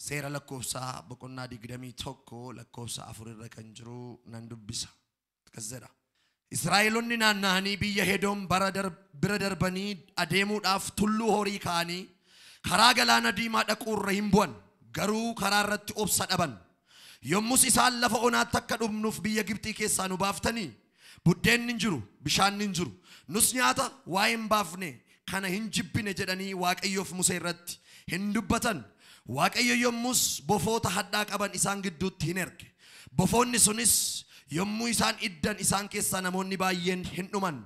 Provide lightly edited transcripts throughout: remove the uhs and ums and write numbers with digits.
Seera lakkoofsaa boqonnaa 21 lakkoofsa 4 irra kan jiru nan dubbisa. Akkas jedha. Israa'eloonni naanna'anii biyya Edoom bira darbanii adeemuudhaaf tulluu horii ka'anii karaa galaana diimaa dhaquurra hin bu'an, garuu karaa irratti obsa dhaban. Yommus isaan lafa onaatti akka dhumnuuf biyya Gibxii keessaa nu baaftanii, buddeenni hin jiru, bishaan hin jiru, nus nyaata waa hin baafne kana hin jibbine jedhanii Waaqayyoof Musee irratti hin dubbatan. Waaqayyo yommus bofoota hadhaa qaban isaan gidduutti hin erge. Bofoonni sunis yommuu isaan iddan isaan keessaa namoonni baay'een hin dhuman.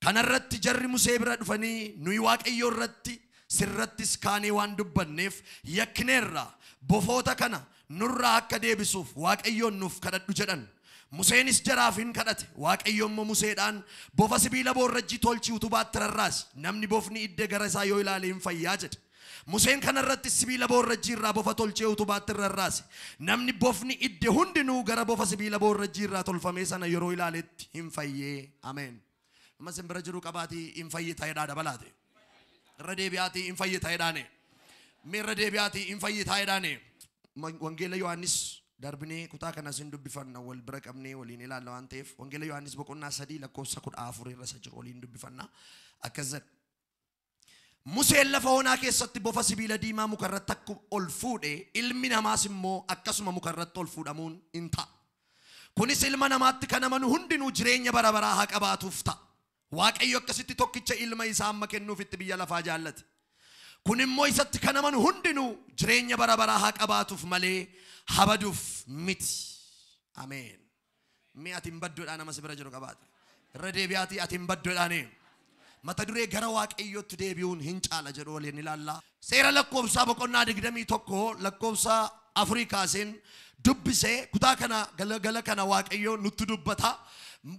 Kanarratti jarri Musee bira dhufanii, nuyi Waaqayyo irratti sirrattis kaanee waan dubbanneef yakkineerra, bofoota kana nurraa akka deebisuuf Waaqayyoon nuuf kadhadhu jedhan. Museenis jaraaf hin kadhate. Waaqayyo immoo Museedhaan, bofa sibiila boorrajjii tolchi utubaatti rarraasi, namni bofni idde gara isaa yoo ilaale hin fayyaa jedhe. Museen kanarratti sibiila boorrajjii irraa bofa tolchee utubaatti rarraase. Namni bofni idde hundinuu gara bofa sibiila boorrajjii irraa tolfame sana yeroo ilaaletti hin fayyee. Ameen. Amma isin bira jiru qabaatii hin fayyita jedhaa dabalaate. Irra deebi'aatii hin fayyita jedhaane. Mee irra deebi'aatii hin fayyita jedhaane. Wangeela Yohaannis darbinee kutaa kanas hin dubbifanna, wal bira qabnee waliin ilaalla waan ta'eef, Wangeela Yohaannis boqonnaa 3 lakkoofsa 14 irra isa jiru waliin dubbifanna. Akkas jedha. Museen lafa onaa keessatti bofa sibiila diimaa mukarratti akka ol fuudhe, ilmi namaas immoo akkasuma mukarratti ol fuudhamuun in ta'a. Kunis ilma namaatti kan amanu hundinuu jireenya bara baraa haa qabaatuuf ta'a. Waaqayyo akkasitti tokkicha ilma isaa amma kennuufitti biyya lafaa jaallate. Kun immoo isatti kan amanu hundinuu jireenya bara baraa haa qabaatuuf malee habaduuf miti. Ameen. Mee ati hin badduudhaan nama si bira jiru qabaate. Irra deebi'aatii ati hin badduudhaani. Mata duree gara Waaqayyootti deebi'uun hin caala jedhu waliin ilaalla. Seera lakkoofsaa boqonnaa 21 lakkoofsa 4 kaaseen dubbisee kutaa kana galgala kana Waaqayyo nutti dubbata.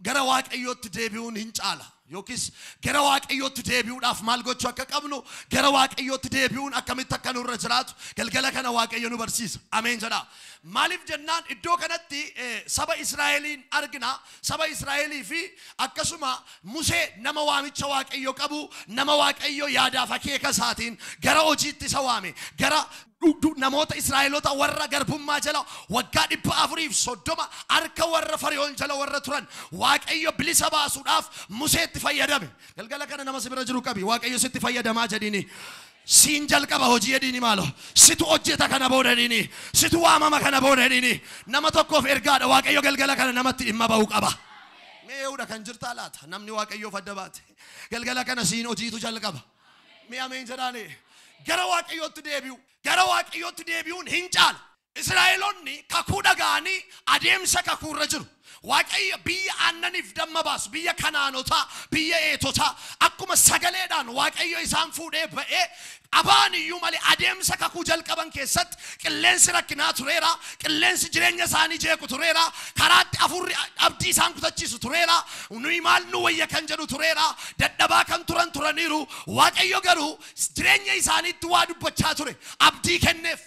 Gara Waaqayyootti deebi'uun hin caala. Yookiis gara Waaqayyootti deebi'uudhaaf maal gochuu akka qabnu, gara Waaqayyootti deebi'uun akkamitti akka nurra jiraatu galgala kana Waaqayyo nu barsiisa. Ameen jedha. Maaliif jennaan iddoo kanatti saba Israa'eliin argina. Saba Israa'elii fi akkasuma Musee nama waamicha Waaqayyo qabu, nama Waaqayyo yaadaaf akeeka isaatiin gara hojiitti isa waame, gara namoota Israa'eloota warra garbummaa jala waggaa 430 harka warra Fariyoon jala warra turan Waaqayyo bilisa baasuudhaaf Museetti fayyadame. Galgala kana nama si bira jiru qabi, Waaqayyo sitti fayyadamaa jedhiini. Siin jalqaba hojii jedhiini, maalo situ hojjeta kana booda jedhiini, situ waamama kana booda jedhiini. Nama tokkoof ergaadha, Waaqayyo galgala kana namatti dhimma ba'uu qaba. Mee eewudha kan jirtaa laata namni Waaqayyoof adda baate? Galgala kana siin hojiitu jalqaba. Mee ameen jedhaani. Gara Waaqayyootti deebi'u, gara Waaqayyootti deebi'uun hin caala. Israa'eloonni kakuu dhaga'anii adeemsa kakuurra jiru. Waaqayyo biyya aannaniif damma baasu, biyya Kanaanotaa, biyya Eetotaa, akkuma sagaleedhaan Waaqayyo isaan fuudhee ba'ee abaan iyyuu malee, adeemsa kakuu jalqaban keessatti qilleensi rakkinaa tureera, qilleensi jireenya isaanii jeequ tureera, karaatti afurri abdii isaan kutachiisu tureera, nuyi maal nu wayya kan jedhu tureera, dadhabaa kan turan turaniiru. Waaqayyo garuu jireenya isaaniitti waa dubbachaa ture, abdii kenneef.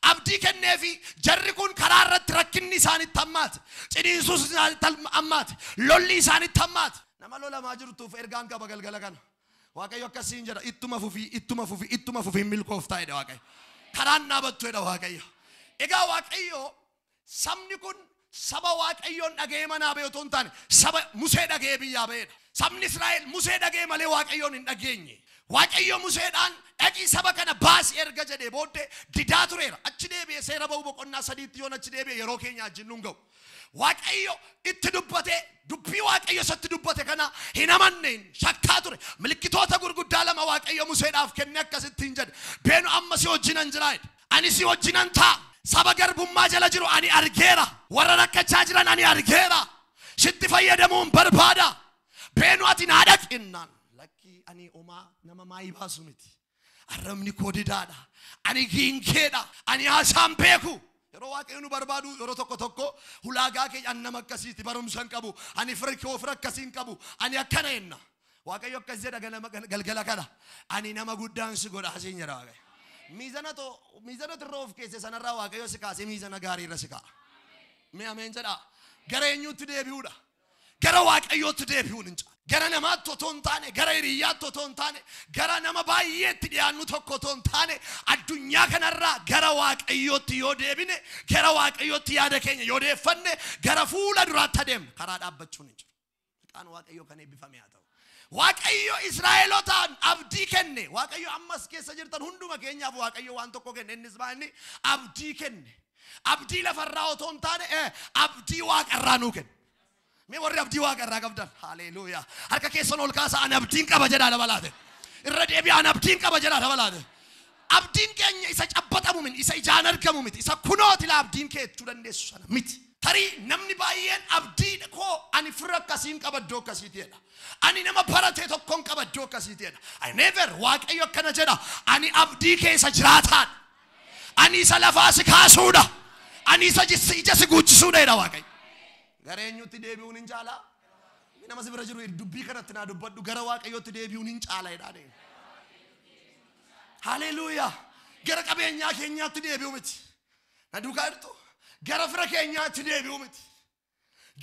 Abdii kenneefi jarri kun karaa irratti rakkinni isaanitti hammaate, ciniinsuus isaanitti hammaate, lolli isaanitti hammaate. Nama lolamaa jirtuuf ergaan qaba galgala kana. Waaqayyo akkasiin jedha, ittuma fufii, ittuma fufii, ittuma fufii, milkooftaa jedha Waaqayyo. Karaan dhaabattu jedha Waaqayyo. Egaa Waaqayyo sabni kun saba Waaqayyoon dhaga'ee manaa ba'e otoo hin taane, saba Musee dhaga'ee biyyaa ba'edha. Sabni Israa'el Musee dhaga'ee malee Waaqayyoon hin dhageenye. Waaqayyo Museedhaan dhaqii saba kana baasi erga jedhee booddee didaa tureera. Achi deebi'ee seera ba'uu boqonnaa 3tti yoon achi deebi'e yeroo keenya wajjin nun ga'u. Waaqayyo itti dubbate, dubbii Waaqayyo isatti dubbate kana hin amanneen shakkaa ture. Milikkitoota gurguddaa lama Waaqayyo Museedhaaf kenne, akkasittiin jedhe. Beenu amma si wajjinan jira jedhe. Ani si wajjinan ta'a. Saba garbummaa jala jiru ani argeera. Warra rakkachaa jiran ani argeera. Sitti fayyadamuun barbaada. Beenu ati naa dhaqinnaan. Lakkii, ani homaa nama maayii baasu miti. Arrabni koo didaadha. Ani giinkeedha. Ani haasaan beeku. Yeroo Waaqayyo nu barbaadu yeroo tokko tokko ulaagaa keenya, ani nama akkasiiti, barumsa hin qabu, ani fira koo fira akkasii hin qabu, ani akkana jenna. Waaqayyo akkas jedha ganama galgala kana, ani nama guddaan si godha asiin jedha Waaqayyo. Miizana too miizana irra of keesse sanarraa Waaqayyo si kaasee miizana gaarii irra si kaa'a. Mee ameen jedhaa. Gara eenyuutti deebi'uudha? Gara Waaqayyootti deebi'uun hin caala. Gara namaatti otoo hin taane, gara hiriyyaatti otoo hin taane, gara nama baay'eetti dhiyaannu tokko otoo hin taane, addunyaa kanarraa gara Waaqayyootti yoo deebine, gara Waaqayyootti yaada keenya yoo deeffanne, gara fuula duraatti adeemna. Karaa dhaabbachuun hin jiru. Maqaan Waaqayyoo kan eebbifame haa ta'u. Waaqayyo Israa'elotaan abdii kenne. Waaqayyo ammas keessa jirtan hunduma keenyaaf Waaqayyo waan tokko kenne. Innis maal inni? Abdii kenne. Abdii lafarraa otoo hin taane, abdii waaqarraa nuu kenne. Mee warri abdii waaqarraa qabdan, haleluuyaa. Harka keessan ol kaasaa, ani abdiin qaba jedhaa dabalaate. Irra deebi'aa, ani abdiin qaba jedhaa dabalaate. Abdiin keenya isa cabbatamu miti, isa ijaan argamu miti, isa kunooti laa abdiin kee jechuu dandeessu sana miti. Tarii namni baay'een abdii koo ani fira akkasiin qaba iddoo akkasiiti jedha. Ani nama barate tokkoon qaba iddoo akkasiiti jedha. I never, Waaqayyo akkana jedha, ani abdii keessa jiraataadha. Ani isa lafaa si kaasuudha. Ani isa ija si guuchisuudha jedha Waaqayyo. Gara eenyutti deebi'uun hin caalaa? Nama si bira jiru dubbii kanatti naa dubbadhu, gara Waaqayyootti deebi'uun hin caala jedhaa. Haleluuyaa. Gara qabeenyaa keenyaatti deebi'u miti. Na duukaa jirtu? Gara fira keenyaatti deebi'u miti.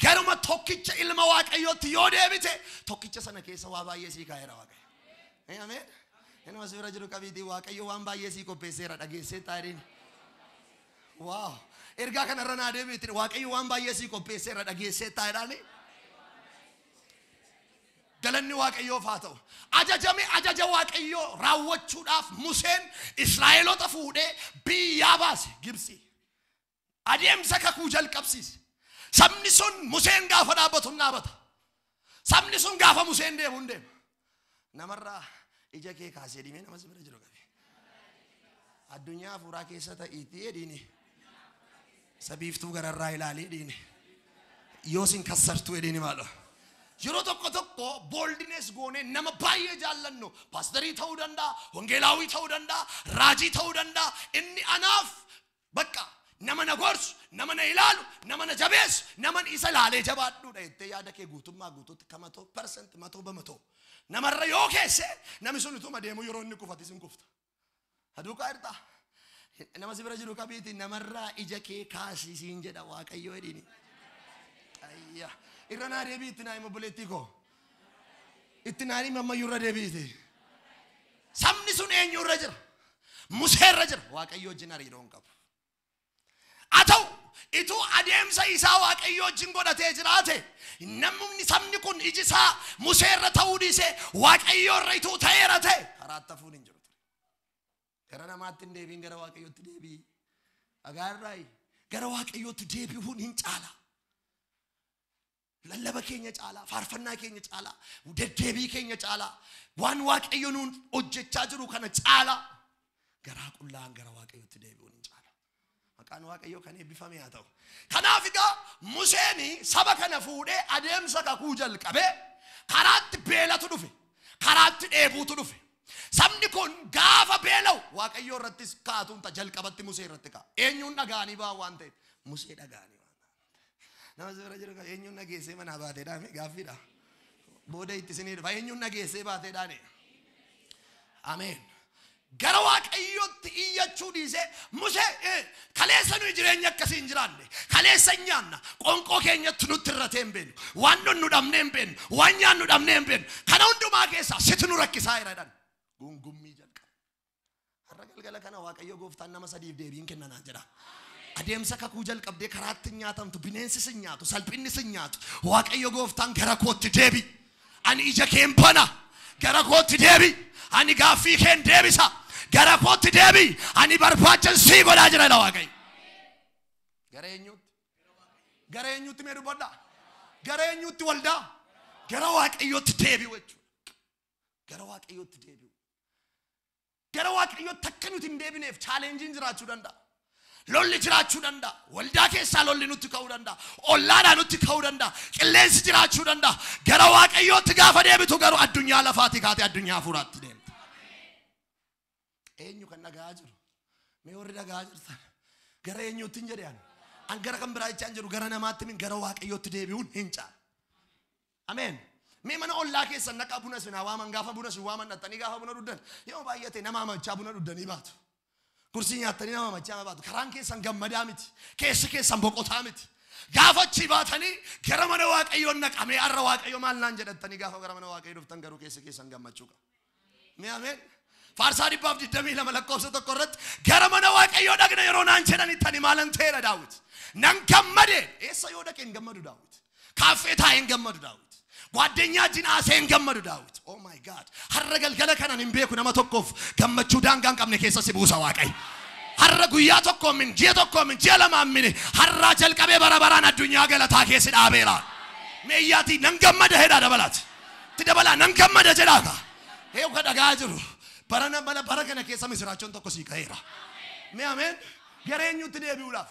Garuma tokkicha ilma Waaqayyootti yoo deebite, tokkicha sana keessa waa baay'ee sii kaa'eera Waaqayyo. Ameen. Nama si bira jiru qabiitii, Waaqayyo waan baay'ee sii qopheesseera dhageessee taa'een. Waaw. Ergaa kanarra naa deebiitiin, Waaqayyo waan baay'ee sii qopheesseera dhageessee taa'edhaani. Galanni Waaqayyoof haa ta'u. Ajajame ajaja Waaqayyoo raawwachuudhaaf Museen Israa'eloota fuudhee biyyaa baase Gibxii. Adeemsa kakuu jalqabsiise. Sabni sun Museen gaafa dhaabbatu hin dhaabata. Sabni sun gaafa Museen deemu hin deema. Namarraa ija kee kaasee dhimee nama si bira jiru qabe. Addunyaa hafuuraa keessa ta'iitii edhiini. Sabiiftuu gararraa ilaalee edhiini. Yoo sin kassartuu edhiini maadha. Yeroo tokko tokko boldness goonee nama baay'ee jaallannu, paasterii ta'uu danda'a, wangeelaawii ta'uu danda'a, raajii ta'uu danda'a. Inni anaaf bakka nama na gorsu, nama na ilaalu, nama na jabeessu, nama isa ilaalee jabaadhuudha jettee yaada kee guutummaa guutuutti kamatoo percent matoo bamatoo. Namarra yoo keesse, namni sun utuma deemu yeroo inni kufate sin kufta. Aduukaa irtaa. Nama si bira jiru qabiiti, namarraa ija kee kaasisiin jedha Waaqayyo jedhiini. Ayya. Irra naa deebii, itti naa hima obboleettii koo. Itti naa hima ammayyuu irra deebiiti. Sabni sun eenyu irra jira? Musee irra jira. Waaqayyo wajjin hariiroo hin qabu. Haa ta'u, ituu adeemsa isaa Waaqayyo wajjin godhatee jiraate, namni sabni kun iji isaa Musee irra ta'uu dhiisee Waaqayyo irra ituu ta'eera ta'e, karaatti hafuun hin jiru ture. Gara namaatti hin deebiin, gara Waaqayyootti deebi'i. Dhagaarraayi, gara Waaqayyootti deebi'uun hin caala. Lallaba keenya caalaa, faarfannaa keenya caalaa, deddeebii keenya caalaa, waan Waaqayyo nuun hojjechaa jiru kana caalaa, garaa qullaan gara Waaqayyootti deebi'uun hin caala. Maqaan Waaqayyoo kan eebbifame haa ta'u. Kanaaf egaa Museen saba kana fuudhee adeemsa kakuu jalqabee karaatti beelatu dhufe. Karaatti dheebuutu dhufe. Sabni kun gaafa beela'u Waaqayyoo irrattis kaa'atuun ta'a, jalqabatti Musee irratti ka'a. Eenyuun dhaga'anii ba'an waan ta'eef? Musee dhaga'anii ba'an. Nama si bira jiru eenyuun dhageessee manaa baateedhaan gaaffiidha. Booda itti isinii dhufa, eenyuun dhageessee baateedhaan. Ameen. Gara Waaqayyootti iyyachuu dhiisee, Musee, kaleessa nuyi jireenya akkasii hin jiraanne, kaleessa hin nyaanna, qoonqoo keenyatti nutti irratee hin beeknu, waan nu dhabnee hin beeknu, waan nyaannu dhabnee hin beeknu, kana hundumaa keessaa situ nu rakkisaa jira jedhan. Gungummii jalqaba. Har'a galgala kana Waaqayyo gooftaan nama sadiif deebiin kennanaa jedha. Adeemsa kakuu jalqabdee karaatti hin nyaatamtu, bineensi sin nyaatu, salphinni sin nyaatu. Waaqayyo gooftaan gara kootti deebi. Ani ija keen bana. Gara kootti deebi. Ani gaaffii keen deebisa. Gara kootti deebi. Ani barbaachan sii godhaa jira jedha Waaqayyo. Gara eenyuutti? Gara eenyuutti mee dubbadhaa? Gara eenyuutti waldaa? Gara Waaqayyootti deebi'u jechuudha. Gara Waaqayyootti deebi'u. Gara Waaqayyootti akka nuti hin deebineef challengeiin jiraachuu danda'a. Lolli jiraachuu danda'a. Waldaa keessaa lolli nutti ka'uu danda'a. Ollaadhaa nutti ka'uu danda'a. Qilleensi jiraachuu danda'a. Gara Waaqayyootti gaafa deebitu garuu addunyaa lafaatii kaatee addunyaa hafuuraatti deemta. Eenyu kan dhaga'aa jiru? Mee warri dhaga'aa jirtan? Gara eenyuutti hin jedhe ani? An gara kan biraa jechaa hin jiru, gara namaatti min, gara Waaqayyootti deebi'uun hin caala. Ameen. Mee mana ollaa keessan naqaa, buna isin haa waaman, gaafa buna isin waaman dhattanii gaafa buna dhugdan, yoo baay'ate nama amachaa buna dhuddanii baatu. Kursii nyaattanii nama amachaa baatu. Karaan keessan gammadaa miti. Keessi keessan boqotaa miti. Gaafa achi baatanii gara mana Waaqayyoon naqamee har'a Waaqayyo maal naan jedhattanii gaafa gara mana Waaqayyoo dhuftan garuu keessa keessan gammachuu qaba. Mee ameen. Faarsaa 122 lakkoofsa 1 irratti gara mana Waaqayyoo dhaqna yeroo naan jedhanitti ani maalan ta'eera Daawit. Nan gammade. Eessa yoo dhaqe hin gammadu Daawit. Kaaffee taa'ee hin gammadu Daawit. ጓደኛ wajjin haasa'ee hin gammadu Daawit. Oh my God. Har'a galgala kanan hin beeku nama tokkoof gammachuu daangaa hin qabne keessa si buusa Waaqayyo. Har'a guyyaa tokko min ji'a tokko min ji'a lama min har'aa jalqabee bara baraan addunyaa galataa keessa dhaabeera. Meeyyaatii nan gammada jedhaa dabalaati. Itti dabalaa nan gammada jedhaa ka. Eeyu ka dhagaa jiru. Bara bara kana keessa misiraachoon tokko sii ka'eera. Mee ameen. Gara eenyutti deebi'uudhaaf?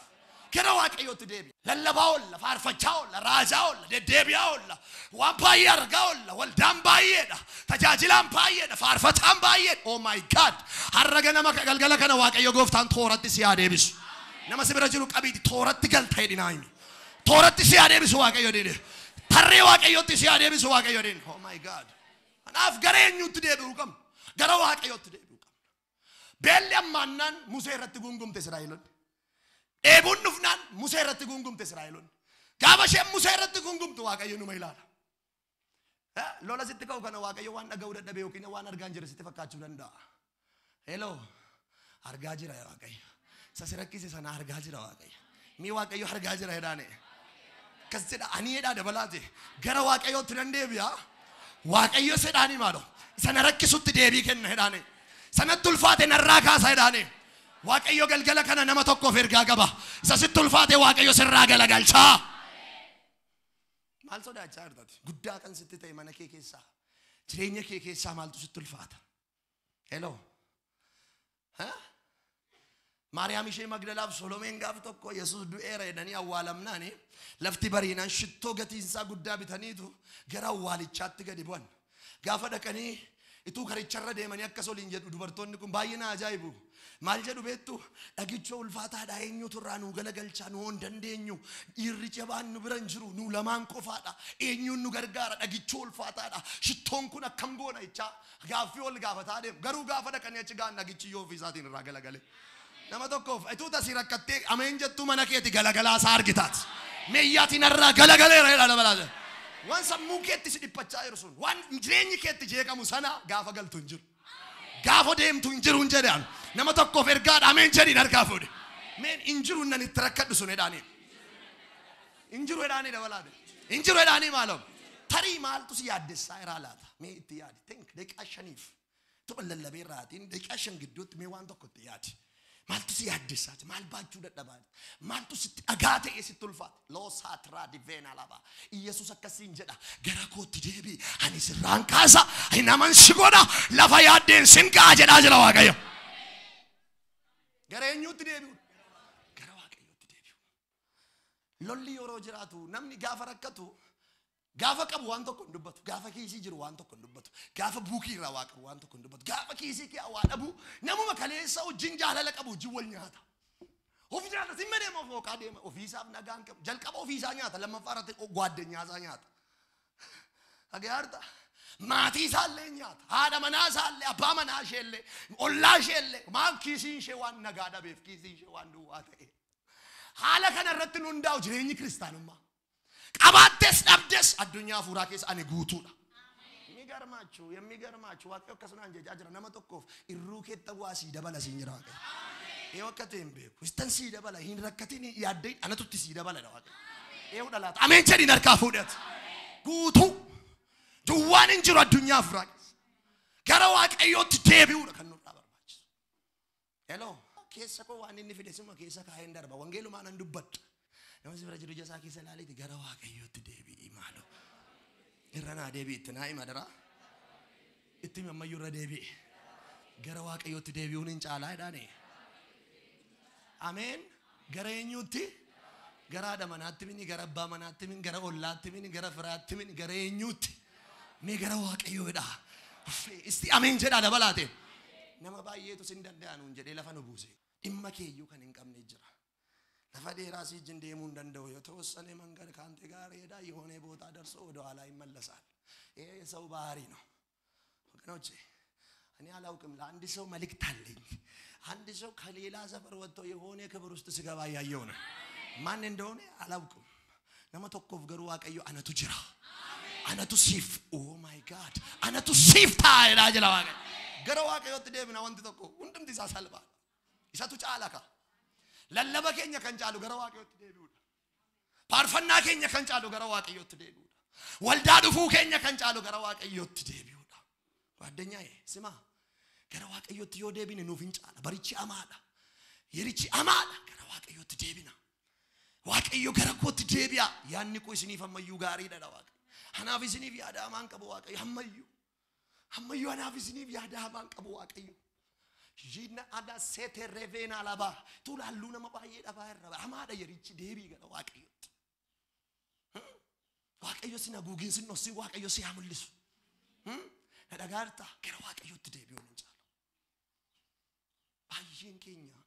Gara Waaqayyootti deebi'a. Lallabaa oolla, faarfachaa oolla, raajaa oolla, deddeebi'aa oolla, waan baay'ee argaa oolla, waldaan baay'eedha, tajaajilaan baay'eedha, faarfataan baay'eedha. Oh my God. Har'a ganama galgala kana Waaqayyo gooftaan tooratti si haa deebisu. Nama si bira jiru qabiiti tooratti galta jedhinaa himi. Tooratti si haa deebisu Waaqayyo jedhini. Tarree Waaqayyootti si haa deebisu Waaqayyo jedhini. Oh my God. Kanaaf gara eenyutti deebi'uu qabna? Gara Waaqayyootti deebi'uu qabna. Beelli ammaannaan Musee irratti gungumte Israa'eloonni. Dheebuun dhufnaan Musee irratti gungumte Israa'eloonni. Gaafa isheen Musee irratti gungumtu Waaqayyo numa ilaala. Lola sitti ka'u kana Waaqayyo waan dhaga'uu dadhabe yookiin waan argaa hin jirre sitti fakkaachuu danda'a. Hello, argaa jira Waaqayyo. Isa si rakkise sana argaa jira Waaqayyo. Mii Waaqayyo argaa jira jedhaane. Akkas jedha ani jedhaa dabalaate gara Waaqayyootti nan deebi'a. Waaqayyo sedhaani maalo. Isa na rakkisutti deebii kenna jedhaane. Sanatti ulfaate narraa kaasa jedhaane. Waaqayyo galgala kana nama tokkoof ergaa qaba. Isa sitti ulfaate Waaqayyo sirraa galagalchaa. Maal sodaachaa jirtati? Guddaa kan sitti ta'e mana kee keessaa, jireenya kee keessaa maaltu sitti ulfaata? Hello. Maariyaam ishee Magdalaaf Solomeen gaaf tokko Yesuus du'eera jedhanii awwaalamnaani lafti bariinaan shittoo gatiinsaa guddaa bitaniitu gara awwaalichaatti gadi bu'an. Gaafa dhaqanii ituu karicharra deemanii akkas oliin jedhu dubartoonni kun baay'ee na ajaa'ibu. Maal jedhu beektu? Dhagichoo ulfaataadha eenyutu irraa nu galagalchaa nu hin dandeenyu. Dhiirri jabaan nu bira hin jiru nu lamaan qofaadha. Eenyuun nu gargaara dhagichoo ulfaataadha. Shittoon kun akkam goona jechaa gaaffii ol gaafataa deemu. Garuu gaafa dhaqanii achi ga'an dhagichi yoo ofii isaatiin irraa galagale. Nama tokkoof ituu tasii rakkattee ameen jettuu mana keeti galagalaa isaa argitaati. Meeyyaatiin irraa galagaleera jedha dabalaata. Waan sammuu keetti si dhiphachaa jiru sun waan jireenyi keetti jeeqamu sana gaafa galtu hin jiru. Gaafa deemtu hin jiru hin jedhan. Nama tokkoof ergaadha ameen jedhiin harkaa fuudhe. Meen hin jiru nan itti rakkadhu sun jedhaanii. Hin jiru jedhaanii dabalaate. Hin jiru jedhaanii maaloo. Tarii maaltu si yaaddessaa irraa laata? Mee itti yaadi. Think daqiiqaa 5 Tuma lallabee irraatiin daqiiqaa 5 gidduutti mee waan tokko itti yaadi. Maaltu si yaaddessaa jira? Maal baachuu dadhabaa jira? Maaltu sitti dhagaa ta'ee sitti ulfaate? Loosaatiraa diveenaa laba. Iyyasuus akkasiin jedha. Gara kootti deebi'i. Ani sirraan kaasa. Ani naman si godha. Lafa yaaddeen sin ga'a jedhaa jira Waaqayyo. Gara eenyuutti deebi'u? Gara Waaqayyootti deebi'u. Lolli yeroo jiraatu namni gaafa rakkatu gaafa qabu waan tokko hin dubbatu. Gaafa kiisii jiru waan tokko hin dubbatu. Gaafa buukii irraa waa qabu waan tokko hin dubbatu. Gaafa kiisii kee waa dhabu namuma kaleessa wajjin jaalala qabu wajjin wal nyaata. Of nyaata simma deema of hooqaa deema ofiisaaf nagaan qabu. Jalqaba ofiisaa nyaata lammaffaa irratti gwaaddenyaa isaa nyaata. Dhagayaarta maatii isaallee nyaata. Haadha manaa isaallee abbaa manaa isheellee ollaa isheellee maal kiisiin ishee waan nagaa dhabeef kiisiin ishee waan duwwaa ta'e. Haala kana irratti nu hundaa'u jireenyi kiristaanummaa. Qabaattees dhabdes addunyaa hafuuraa keessa ani guutuudha. የሚገርማችሁ የሚገርማችሁ Waaqayyo akkasumaan jechaa jira nama tokkoof irruu keetta waa sii dabala siin jira Waaqayyo. Yoo akka ta'e hin beeku. Istan sii dabala hin rakkatin yaaddee anatutti sii dabala Waaqayyo. Eewu dhalaata. Ameen jedhiin harkaa fuudhate. Guutuu duwwaan hin jiru addunyaa hafuuraa keessa. Gara Waaqayyootti deebi'uudha kan nurraa barbaachisu. Hello. Keessa koo waan inni fide suma keessa kaa'een darba. Wangeelumaan nan dubbadha. Nama si bira jiru ija isaa keessa ilaaliiti gara Waaqayyootti deebi'i maaloo. Irra naa deebi'i itti naa hima daraa. Itti himi ammayyuu irra deebi'i. Gara Waaqayyootti deebi'uun hin caalaa jedhaani. Ameen. Gara eenyuutti? Gara haadha manaatti mini, gara abbaa manaatti mini, gara ollaatti mini, gara firaatti mini, gara eenyuutti? Mee gara Waaqayyoo jedhaa. Isti ameen jedhaa dabalaate. Nama baay'eetu sin danda'anuun jedhee lafa nu buuse. Dhimma keeyyuu kan hin qabne jira. Lafa dheeraa si wajjin deemuu hin danda'u yoo ተወሰነ መንገድ ከአንተ ጋር ሄዳ የሆነ ቦታ ደርሶ ወደ ኋላ ይመለሳል። ይሄ የሰው ባህሪ ነው ወገኖቼ። እኔ አላውቅም፣ ለአንድ ሰው መልእክት አለኝ። አንድ ሰው ከሌላ ሰፈር ወጥቶ የሆነ ክብር ውስጥ ስገባ እያየው ነው። ማን እንደሆነ አላውቅም። Nama tokkoof garuu Waaqayyo anatu jira. Anatu siif, oh my God, anatu siif taa'edha jira Waaqayyo. Gara Waaqayyootti deebina wanti tokko hundumti isaa salphaadha. Isatu caala ka. Lallaba keenya kan caalu gara Waaqayyootti deebi'uudha. Faarfannaa keenya kan caalu gara Waaqayyootti deebi'uudha. Waldaa dhufuu keenya kan caalu gara Waaqayyootti deebi'uudha. ጓደኛዬ ስማ, gara Waaqayyootti yoo deebine nuuf hin caala. Barichi amaadha. Yerichi amaadha. Gara Waaqayyootti deebina. Waaqayyo gara kootti deebi'a. Yaadni koo isiniif ammayyuu gaariidha Waaqayyo. Anaaf isiniif yaada hamaan qabu Waaqayyo ammayyuu. Ammayyuu anaaf isiniif yaada hamaan qabu Waaqayyo. Jina ada sete revena laba. Tulaalluu nama baay'ee dhabaa irra hamaadha yerichi deebii gara Waaqayyootti. Waaqayyo sin haguugin sin dhossin Waaqayyo si haa mul'isu. Na dhagaarta gara Waaqayyootti deebi'uun hin caalu. Baay'een keenya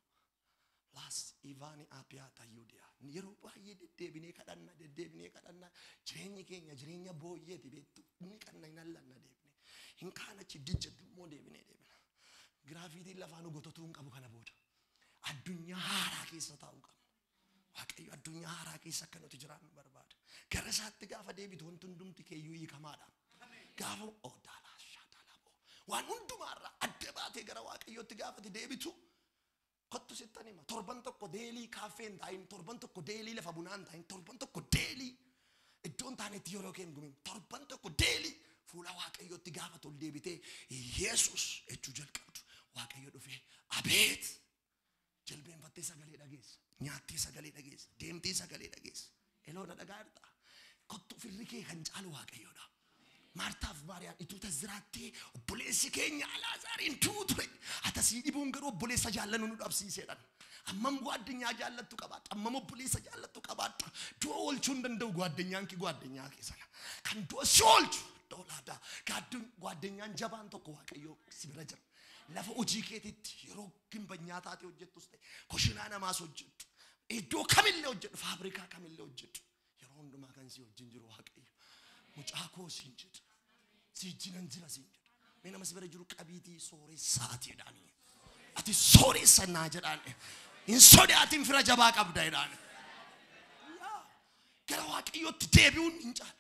las Ivani Apiata Yudia. Yeroo baay'ee deddeebinee kadhanna deddeebinee kadhanna jireenyi keenya jireenya booyyeeti beektu inni qanna hin allanna deebinee hin kaan achi dijjatti immoo deebinee deebina. Giraafitiin lafaa nu gototuu hin qabu kana booda. Addunyaa haaraa keessa taa'uu qabna. Waaqayyo addunyaa haaraa keessa akka nuti jiraannu barbaada. Gara isaatti gaafa deebitu wanti hundumti keeyyuu hiikamaadha. Gaafa daalaa shaadaalaa waan hundumaarraa adda baatee gara Waaqayyootti gaafati deebitu kottu sittan hima. Torban tokko deelii kaaffee hin taa'in, torban tokko deelii lafa bunaa hin taa'in, torban tokko deelii iddoo hin taanetti yeroo kee hin gumin, torban tokko deelii fuula Waaqayyootti gaafa tol deebitee Yesuus jechuu jalqabdu. Waaqayyo dhufee abeet jilbeenfattee sagalee dhageessa, nyaattee sagalee dhageessa, deemtee sagalee dhageessa. Eloo na dhagaa jirtaa? Kottu firri kee kan caalu Waaqayyoodha. Maartaaf Maariyaam ituu tasiraattee obboleessi keenya Alaazaariin du'u ture. Atasii dhibuun garuu obboleessa jaallannu nu dhabsiiseedhaan. Ammam ጓደኛ jaallattu qabaadhu, ammam obboleessa jaallattu qabaadhu. Du'a oolchuu hin danda'u ጓደኛን kee ጓደኛ kee sana. Kan du'a si oolchu doolaadha. ጓደኛን jabaan tokko Waaqayyo si bira jira. Lafa hojii keetiitti yeroo gimbanyaa taatee hojjettus ta'e koshinaa namaas hojjettu. Iddoo kamillee hojjedhu, faabrikaa kamillee hojjedhu. Yeroo hundumaa kan si wajjin jiru Waaqayyo. Mucaa koo siin jedha. Si wajjinan jira siin jedha. Mee nama si bira jiru qabiitii sooressaati jedhaani. Ati sooressa naa jedhaan. Hin sodaatin fira jabaa qabda jedhaan. Gara Waaqayyootti deebi'uun hin caala.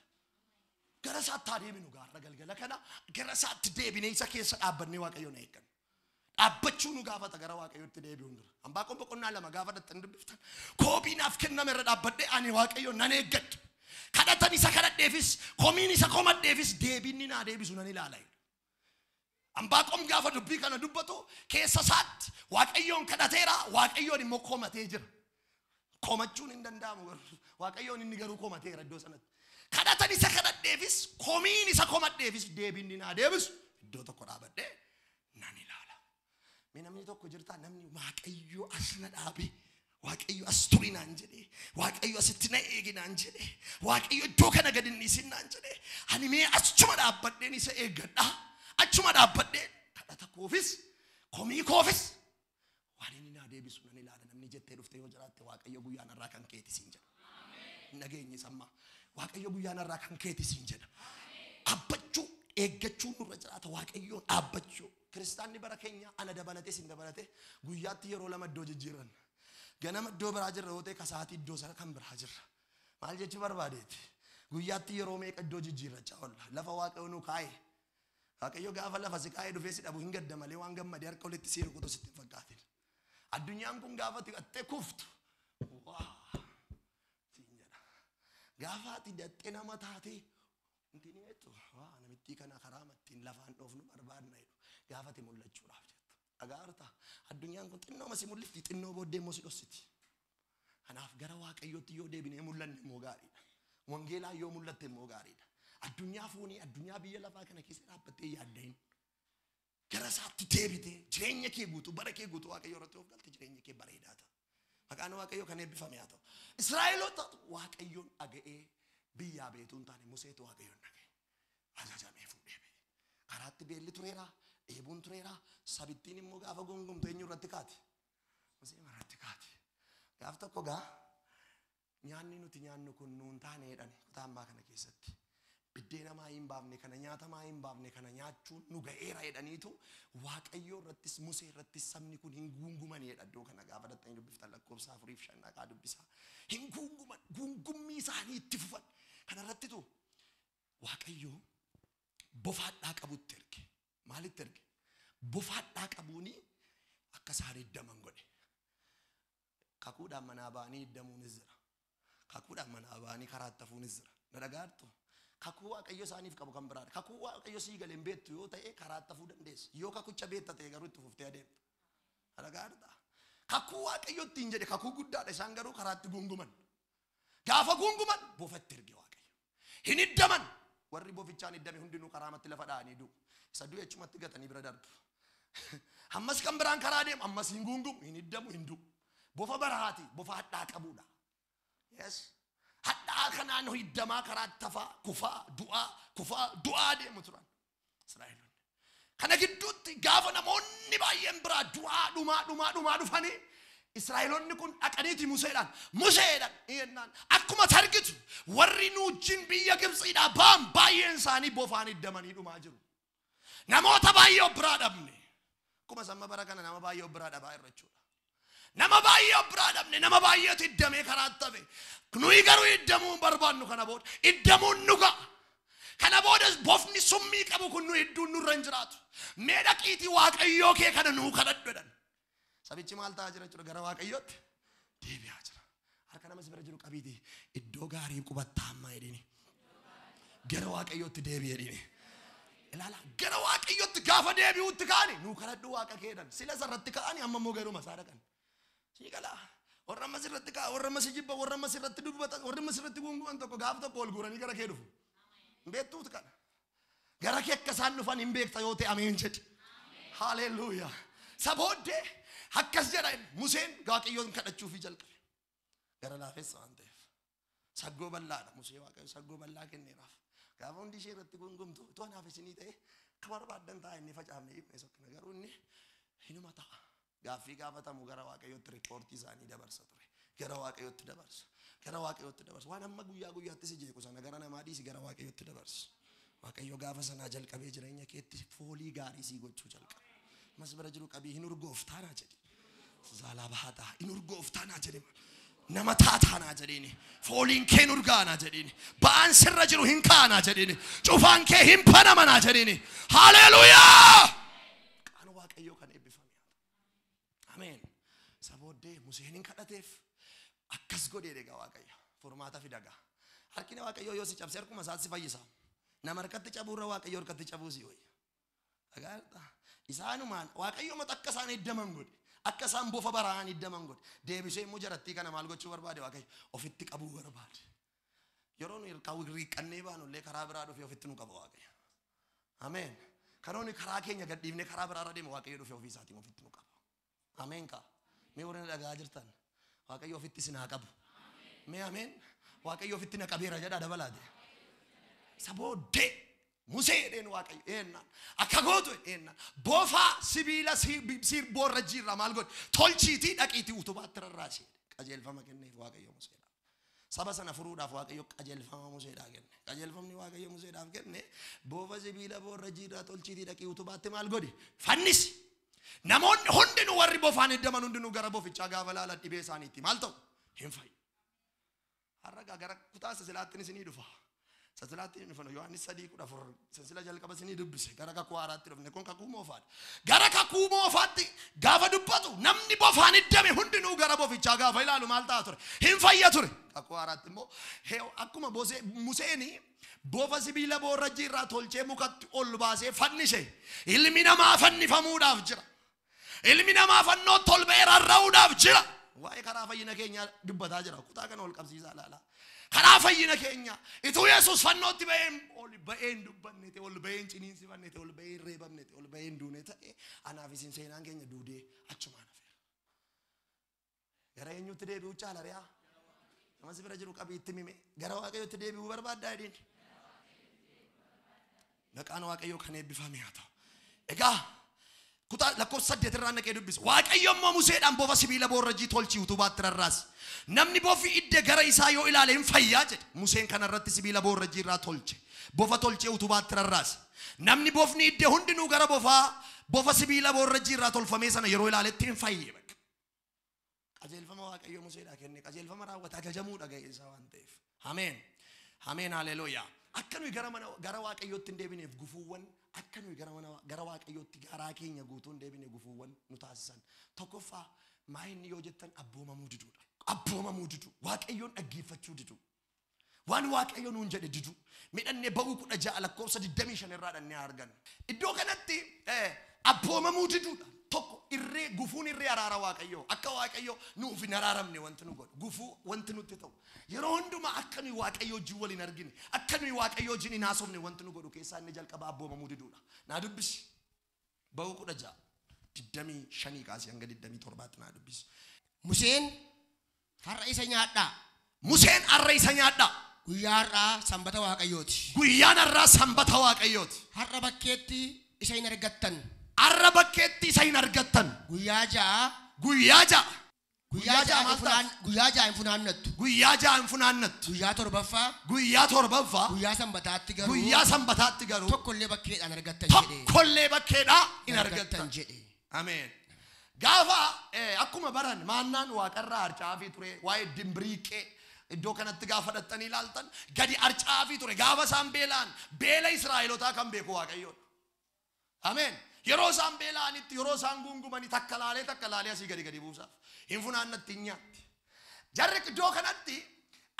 Gara isaatti haa deebinu gaarra galgala kana gara isaatti deebinee isa keessa dhaabbannee Waaqayyoon na eegganna. Dhaabbachuu nu gaafata gara Waaqayyootti deebi'uun dura. Anbaaqoon boqonnaa 2 gaafa dhaxxan dubbiftan koobii naaf kenname irra dhaabbadhee ani Waaqayyoon nan eeggadha. Kadhatan isa kadhadheefis komiin isa komadheefis deebinni naa deebisu nan ilaala. Anbaaqoon gaafa dubbii kana dubbatu keessa isaatti Waaqayyoon kadhateera, Waaqayyoon immoo komatee jira. Komachuun hin danda'amu Waaqayyoon inni garuu komateera iddoo sanatti. Kadhatan isa kadhadheefis komiin isa komadheefis deebinni naa deebisu iddoo tokko dhaabadhee nan ilaala. Mee namni tokko jirtaa namni Waaqayyo as na dhaabe, Waaqayyo as turi naan jedhee, Waaqayyo asitti na eegi naan jedhee, Waaqayyo iddoo kana gad hin dhiisin naan jedhee, ani mee achuma dhaabbadheen isa eeggadha. Achuma dhaabbadheen kadhata koofis komii koofis waan inni naa deebisu nan ilaala. Namni jettee dhuftee yoo jiraatte Waaqayyo guyyaan irraa kan keeti siin jedha. Nageenyi sammaa Waaqayyo guyyaan irraa kan keeti siin jedha. Dhaabbachuu eeggachuu nurra jiraata Waaqayyoon dhaabbachuu. Kiristaanni bara keenya ana dabalatee sin dabalatee guyyaatti yeroo 2 iddoo jijjiiran. Ganama iddoo biraa jirra yoo ta'e kasaatii iddoo sana kan biraa jirra. Maal jechuu barbaadeeti? Guyyaatti yeroo meeqa iddoo jijjiirrachaa oolla? Lafa Waaqayyo nu kaa'e. Waaqayyo gaafa lafa si kaa'ee dhufee si dhabu hin gadda malee waan gammadee harka olitti si rukutu sitti hin fakkaatin. Addunyaan kun gaafa xiqqattee kuftu waa siin jedha. Gaafa ati daxxee nama taatee wanti ni beektu waa namittii kana karaa ittiin lafaan dhoofnu barbaadna jedhu gaafa ati mul'achuudhaaf jettu. Dhagaarta addunyaan kun xinnoo si mul'ifti xinnoo booddee immoo si dhossiti. Kanaaf gara Waaqayyootti yoo deebinee mul'anne immoo gaariidha. Wangeelaa yoo mul'atte immoo gaariidha. Addunyaa foonii addunyaa biyya lafaa kana keessa dhaabbattee yaaddahin. Gara isaatti deebitee jireenya kee guutuu bara kee guutuu Waaqayyo irratti of galte jireenya kee bareedaa ta'a. Maqaan Waaqayyoo kan eebbifame haa ta'u. Israa'eloota Waaqayyoon dhaga'ee biyyaa beetuu hin taane Museetu Waaqayyoon dhaga'e. Ajajamee fuudhee ba'e. Karaatti beelli tureera, dheebuun tureera, sabittiin immoo gaafa gongomtu eenyu irratti kaati? Musee irratti kaati. Gaaf tokko gaa nyaanni nuti nyaannu kun nuun taane jedhani kutaa ammaa kana keessatti. Biddeena maa hin baafne kana nyaata maa hin baafne kana nyaachuun nu ga'eera jedhaniitu Waaqayyoo irrattis Musee irrattis sabni kun hin guungumani jedha iddoo kana gaafa dhaxxanii dubbiftan lakkoofsa lakkoofsa 4 fi 5 dhaqaa dubbisaa. Hin guunguman, guungummii isaanii itti fufan. Kanarrattitu Waaqayyo bofaadhaa qabutti erge. Maalitti erge? Bofaadhaa qabuuni akka isaan hiddaman godhe. Kakuudhaan manaa ba'anii hiddamuunis jira. Kakuudhaan manaa ba'anii karaatti hafuunis jira. Na dhagaartu? Kakuu Waaqayyo isaaniif qabu kan biraadha. Kakuu Waaqayyo sii galee hin beektu yoo ta'e karaatti hafuu dandeessa. Yoo kakucha beekta ta'e garuu itti fuftee adeemta. Na dhagaarta? Kakuu Waaqayyo ittiin jedhe kakuu guddaadha. Isaan garuu karaatti guunguman. Gaafa guunguman bofatti erge Waaqayyo. Hin hiddaman. Warri bofichaan hiddame hundinuu karaamatti lafa dha'anii du'u. Isa du'e achumatti gatanii bira darbu. Ammas kan biraan karaa deemu ammas hin guungumu, hin hiddamu, hin du'u. Bofa barahaati, bofa hadhaa qabuudha. Yes. Hadhaa kanaan hiddamaa karaatti hafaa, kufaa, du'aa, kufaa, du'aa deemu turan Israa'eloonni. Kana gidduutti gaafa namoonni baay'een biraa du'aa, dhumaa, dhumaa, dhumaa dhufanii Israa'eloonni kun dhaqaniiti Museedhaan, Museedhaan jennaan akkuma targitu warri nu wajjin biyya Gibxiidhaa ba'an baay'een isaanii bofaan hiddamanii dhumaa jiru. Namoota baay'ee of biraa dhabne. Akkuma samma bara kana nama baay'ee of biraa dhabaa irra jechuudha. Nama baay'ee of biraa dhabne, nama baay'eetu hiddamee karaatti hafe. Nuyi garuu hiddamuu hin barbaannu kana booda. Hiddamuun nu ga'a. Kana boodas bofni summii qabu kun nu hidduun nurra hin jiraatu. Mee dhaqiitii Waaqayyoo kee kana nuu kadhadhu jedhan. Sabichi maal ta'aa jira jechuudha? Gara Waaqayyootti deebi'aa jira. Harka nama si bira jiru qabiitii iddoo gaarii qubattaa ammaa jedhini. Gara Waaqayyootti deebi'i jedhini. Ilaala, gara Waaqayyootti gaafa deebi'uutti ka'ani nuu kadhadhu Waaqa kee jedhan. Sila isarratti ka'ani amma immoo garuma isaa dhaqan. Sii galaa. Warra ammas irratti ka'a, warra ammas jibba, warra ammas irratti dubbatan, warra ammas irratti guunguman tokko gaaf tokko ol guuranii gara kee dhufu. Hin beektuutu kana. Gara kee akka isaan dhufan hin beekta yoo ta'e ameen jedhi. Haleluuyaa. Isa booddee akkas jedha Museen Waaqayyoon kadhachuufii jalqabe. Gara laafessa waan ta'eef. Saggoo bal'aadha. Musee Waaqayyo saggoo bal'aa kenneeraaf. Gaafa hundi ishee irratti gungumtu utuu anaaf isinii ta'e akka barbaaddan ta'a inni facaafne dhiifne sokkina garuu inni hinuma ta'a. Gaaffii gaafatamu gara Waaqayyootti riippoortii isaanii dabarsa ture. Gara Waaqayyootti dabarsa. Gara Waaqayyootti dabarsa. Waan amma guyyaa guyyaatti si jeequ sana gara namaa dhiisi gara Waaqayyootti dabarsa. Waaqayyo gaafa sanaa jalqabee jireenya keetti foolii gaarii sii gochuu jalqaba. Mas bira jiru qabii hin urgooftaa naa jedhi. Zaalaa bahataa hin urgooftaa naa jedhi. Nama taataa naa jedhiini. Fooliin kee hin urgaa naa jedhiini. Ba'aan sirra jiru hin ka'a naa jedhiini. Cufaan kee hin banama naa jedhiini. Haleluuyaa! Qaan Waaqayyoo kan eebbifame haa ta'u. Ameen. Isa booddee Museen hin kadhateef akkas godhee egaa Waaqayyo. Furmaata fidagaa. Harkina Waaqayyoo yoo si cabse harkuma isaatti si fayyisa. Nama harkatti cabuurra Waaqayyo harkatti cabuu si wayya. Dhagaadha. Isaanumaan Waaqayyo mata akka isaan hiddaman godhe. Akka isaan bofa baraan hiddaman godhe. Deebisee immoo jarattii kana maal gochuu barbaade Waaqayyo? Ofitti qabuu barbaade. Yeroo nu hirkaa riiqqannee baanu illee karaa biraa dhufee ofitti nu qaba Waaqayyo. Ameen. Karoo nuyi karaa keenya gadhiifnee karaa biraarra deemu Waaqayyo dhufee ofii isaatiin ofitti nu qaba. Ameen kaa. Mee warri na dhagahaa jirtan Waaqayyo ofitti isin haa qabu. Mee ameen. Waaqayyo ofitti na qabeera jedhaa dabalaate. Isa booddee Musee jedheen Waaqayyo eenyaan akka gootu eenyaan bofa sibiila sirboo irra jirra maal godhe tolchiitii dhaqiitii utubaatti rarraasi qajeelfama kenneef Waaqayyo Museedhaaf. Saba sana furuudhaaf Waaqayyo qajeelfama Museedhaaf kenne. Qajeelfamni Waaqayyo Museedhaaf kenne bofa sibiila boorra jiidhaa tolchiitii dhaqii utubaatti maal godhe fannisi. Namoonni hundinuu warri bofaan hiddaman hundinuu gara bofichaa gaafa laalan dhibee isaaniitti maal ta'u hin fayyu. Har'a gara kutaa sasilaatti isinii dhufa. Sasilaatti hin dhufan Yohaannis 3:14 sasila jalqaba isinii dubbise gara kakuu haaraatti dhufne kun kakuu moofaadha. Gara kakuu moofaatti gaafa dubbatu namni bofaan hiddame hundinuu gara bofichaa gaafa ilaalu maal ta'a ture hin fayya ture. Kakuu haaraatti immoo akkuma Museen bofa sibiila boorrajjii irraa tolchee mukatti ol baasee fannise ilmi namaa fannifamuudhaaf jira. Ilmi namaa fannootti ol ba'ee rarra'uudhaaf jira. Waa'ee karaa fayyina keenyaa dubbataa jira. Kutaa kana ol qabsiisaa ilaala. Karaa fayyina keenyaa ituu Yesuus fannootti ba'een ol ba'een dubbanne ta'e ol ba'een ciniinsifanne ta'e ol ba'een reebamne ta'e ol ba'een duune ta'e anaaf isin seenaan keenya duudee achumaan hafeera. Gara eenyutti deebi'uu caala re'aa? Nama si bira jiru qabii itti mime. Gara Waaqayyootti deebi'uu barbaaddaa jedhiin. Maqaan Waaqayyoo kan eebbifame haa ta'u. Egaa kutaa lakkoofsa 8 irraa naqee dubbisa. Waaqayyo immoo Museedhaan bofa sibiila boorrajii tolchii utubaatti rarraasi. Namni bofi idde gara isaa yoo ilaale hin fayyaa jedhe. Museen kanarratti sibiila boorrajii irraa tolche. Bofa tolchee utubaatti rarraase. Namni bofni idde hundinuu gara bofa sibiila boorrajii irraa tolfamee sana yeroo ilaaletti hin fayye. Qajeelfama Waaqayyo Museedhaa kenne qajeelfama raawwate ajajamuudha ga'ee isaa waan ta'eef. Ameen. Ameen haleluuyaa. Akka nuyi gara mana gara Waaqayyootti hin deebineef gufuuwwan akka nuyi gara mana gara Waaqayyootti garaa keenya guutuu hin deebine gufuuwwan nu taasisan. Tokkoffaa maa inni yoo jettan abboomamuu diduudha. Abboomamuu diduu. Waaqayyoon dhaggeeffachuu diduu. Waan Waaqayyo nuun jedhe diduu. Midhannee ba'uu 16 lakkoofsa 25 irraa dhannee arganna. Iddoo kanatti abboomamuu diduudha. Tokko irree gufuun irree araara Waaqayyoo. Akka Waaqayyo nuuf hin araaramne wanti nu godhu. Gufuu wanti nutti ta'u. Yeroo hundumaa akka nuyi Waaqayyo wajjin wal hin argine, akka nuyi Waaqayyo wajjin hin haasofne wanti nu godhu keessaa inni jalqaba abboomamuu diduudha. Naa dubbisi. Ba'uu 16 25 kaasee hanga 27 naa dubbisi. Museen har'a isa nyaadhaa. Museen har'a isa nyaadhaa. Guyyaa har'aa sanbata Waaqayyooti. Guyyaan har'aa sanbata Waaqayyooti. Har'a bakkeetti isa hin argattan. Har'a bakkeetti isa hin argattan. Guyyaa ja'a. Guyyaa ja'a. Guyyaa ja'a guyyaa ja'a hin funaannattu. Guyyaa ja'a hin funaannattu. Guyyaa torbaffaa. Guyyaa torbaffaa. Guyyaa sanbataatti garuu. Guyyaa sanbataatti garuu. Tokkollee bakkeedhaan argattan jedhe. Tokkollee bakkeedhaa hin argattan jedhe. Ameen. Gaafa akkuma baran maannaan waaqarraa harcaafii ture waa'ee dimbiriiqee iddoo kanatti gaafa dhattanii ilaaltan gadi harcaafii ture gaafa isaan beelaan beela Israa'elotaa kan beeku Waaqayyoodha. Ameen. Yeroo isaan beela'anitti yeroo isaan guungumanii takka laalee asii gadi gadi buusaaf hin funaannatti hin nyaatti. Jarri iddoo kanatti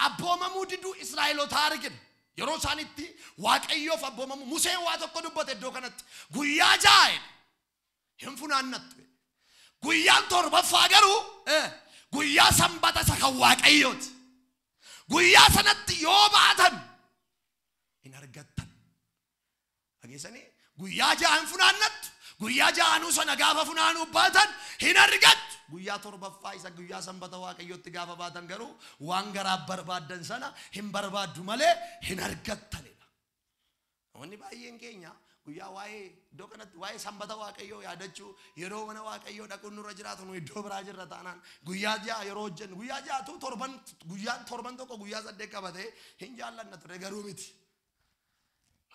abboomamuu diduu Israa'elotaa argina. Yeroo isaan itti Waaqayyoof abboomamuu Museen waa tokko dubbate iddoo kanatti guyyaa ja'a hin funaannattu. Guyyaan torbaffaa garuu guyyaa sanbata isa kan Waaqayyooti. Guyyaa sanatti yoo baatan hin argattan. Dhageessanii guyyaa ja'a hin funaannattu. Guyyaa ja'anuu sana gaafa funaanuu baatan hin argattu. Guyyaa torbaffaa isa guyyaa sanbata Waaqayyootti gaafa baatan garuu waan garaa barbaaddan sana hin barbaaddu malee hin argattanidha. Namoonni baay'een keenya guyyaa waa'ee iddoo kanatti waa'ee sanbata Waaqayyoo yaadachuu yeroo mana Waaqayyoo dhaquun nurra jiraatu nu iddoo biraa jirra taanaan guyyaa ja'a yeroo hojjennu guyyaa ja'atu torban guyyaan torban tokko guyyaa 8 qabatee hin jaallanna ture garuu miti.